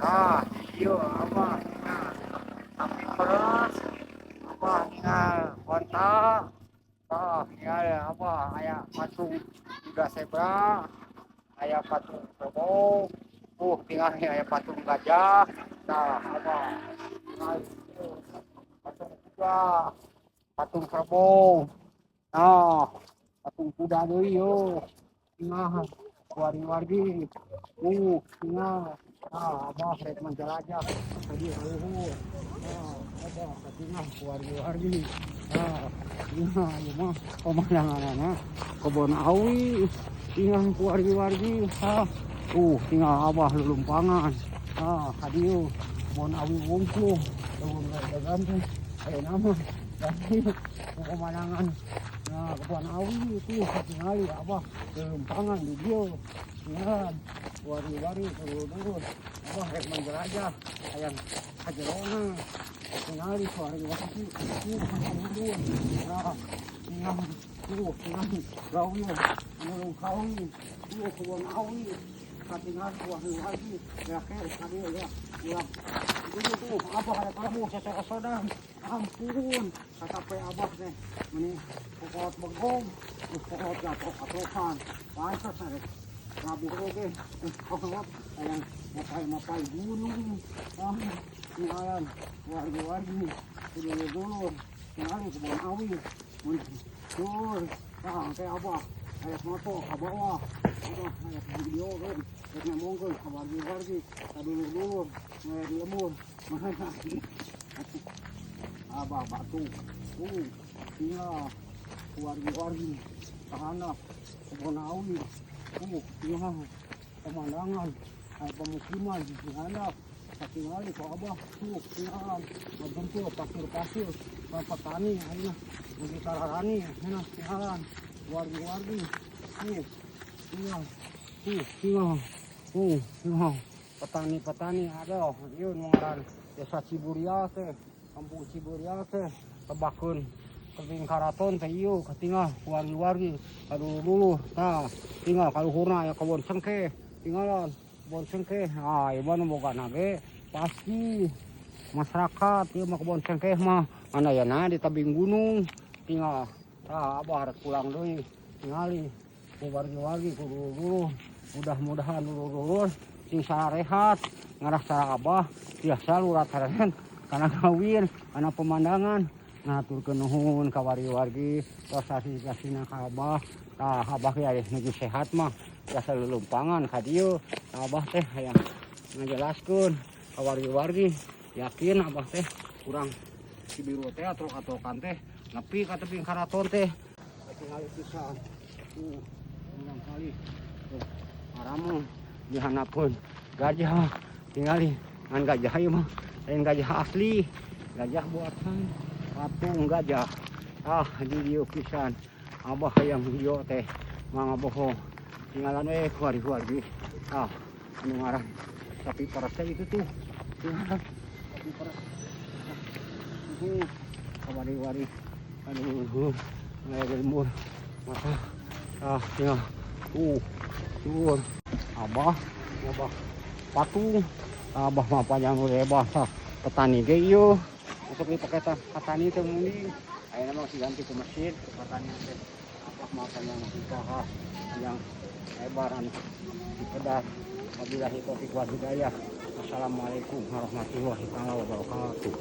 Ah, ieu Abah ningal sapi peres, Abah ningal onta, tah ningal Abah aya patung kuda zebra, aya patung kerbau, tinggal aya patung gajah, tah Abah ningal patung kuda, patung kerbau, nah patung kuda deui yeuh, tinggal wargi-wargi, tinggal. Ah, Abah rek menjelajah ka dieu ka luhur. Ah, Abah katingal wargi-wargi. Ah, tinggal ieu mah pemandanganna kebon awi. Tinggal wargi-wargi. Ah, tinggal Abah lulumpangan. Ah, ka dieu kebon awi wungkul. Lamun dagan teh ayeuna mah ganti pemandangan. Nah, kebon awi itu katingali Abah lulumpangan di dieu. Tinggal wargi-wargi dulur-dulur. Abah rek menjelajah hayang kajerona. Tingali wargi-wargi dulur. Nah, tinggal tinggal gawi anu kawi kebon awi. Katingal wargi-wargi ya ke ka dieu ya. Ulah dulu tuh Abah ada kamu sesosodan. Ampun, kata pe Abah teh meni pokot begong, pokot gatrok-gatrokan. Pantes rek labuh oge pokot hayang mapay-mapay gunung. Ah, tinggalan wargi-wargi dulur-dulur tingali kebon awi. Mun tur, tah teh Abah aya moto ka bawah. Abah aya video kan, rek ngomongkeun ka wargi-wargi, ka dulur-dulur, ngaya di lembur. Mana Abah batu. Tinggal wargi-wargi ka kebon awi. Tinggal pemandangan aya pemukiman di handap. Katingali ku Abah tuh tinggal ngagempul pasir-pasir petani ayeuna mugi tararani ayeuna tinggalan wargi-wargi. Tinggal tinggal tinggal petani-petani aduh ieu nu ngaran Desa Ciburial teh, Kampung Ciburial teh tebakeun tebing karaton teh ieu katinggal wargi-wargi ka dulur-dulur. Tah tinggal kaluhurna aya kebon cengkeh, tinggalan kebon cengkeh. Ah, ieu mah nu bogana ge pasti masyarakat ieu mah kebon cengkeh mah ngan ayana di tebing gunung. Tinggal tah Abah rek pulang deui tingali ku wargi-wargi ku dulur-dulur. Mudah-mudahan dulur-dulur sing sarehat ngarah cara Abah biasa lurat haren kana gawin kana pemandangan. Ngaturkeun nuhun ka wargi-wargi tos sasi-sasina ka Abah. Tah Abah ge aya nuju sehat mah biasa lulumpangan ka dieu. Tah Abah teh hayang ngajelaskeun ka wargi-wargi yakin Abah teh kurang Cibiru teh atrok-atrokan teh nepi ka tebing karaton teh. Katingali pisan. Urang kali. Ngaramung dihandapeun gajah tingali ngan gajah ieu mah lain gajah asli, gajah buatan patung gajah. Ah, di dieu pisan Abah hayang video teh mangga bohong tinggalan we ku wargi-wargi. Ah, anu ngaran sapi peres teh itu tuh tinggalan sapi peres. Wargi-wargi aduh ngaya lembur mata. Ah, tinggal tuh Abah Abah patung Abah mah panjang lebar. Tah petani ge ieu masuk dipake tah petani teh mending ayeuna mah diganti ku mesin petani teh. Abah mah panjang usaha yang lebar anu dipedar. Wabillahi taufiq wal hidayah. Wassalamualaikum warahmatullahi taala wabarakatuh.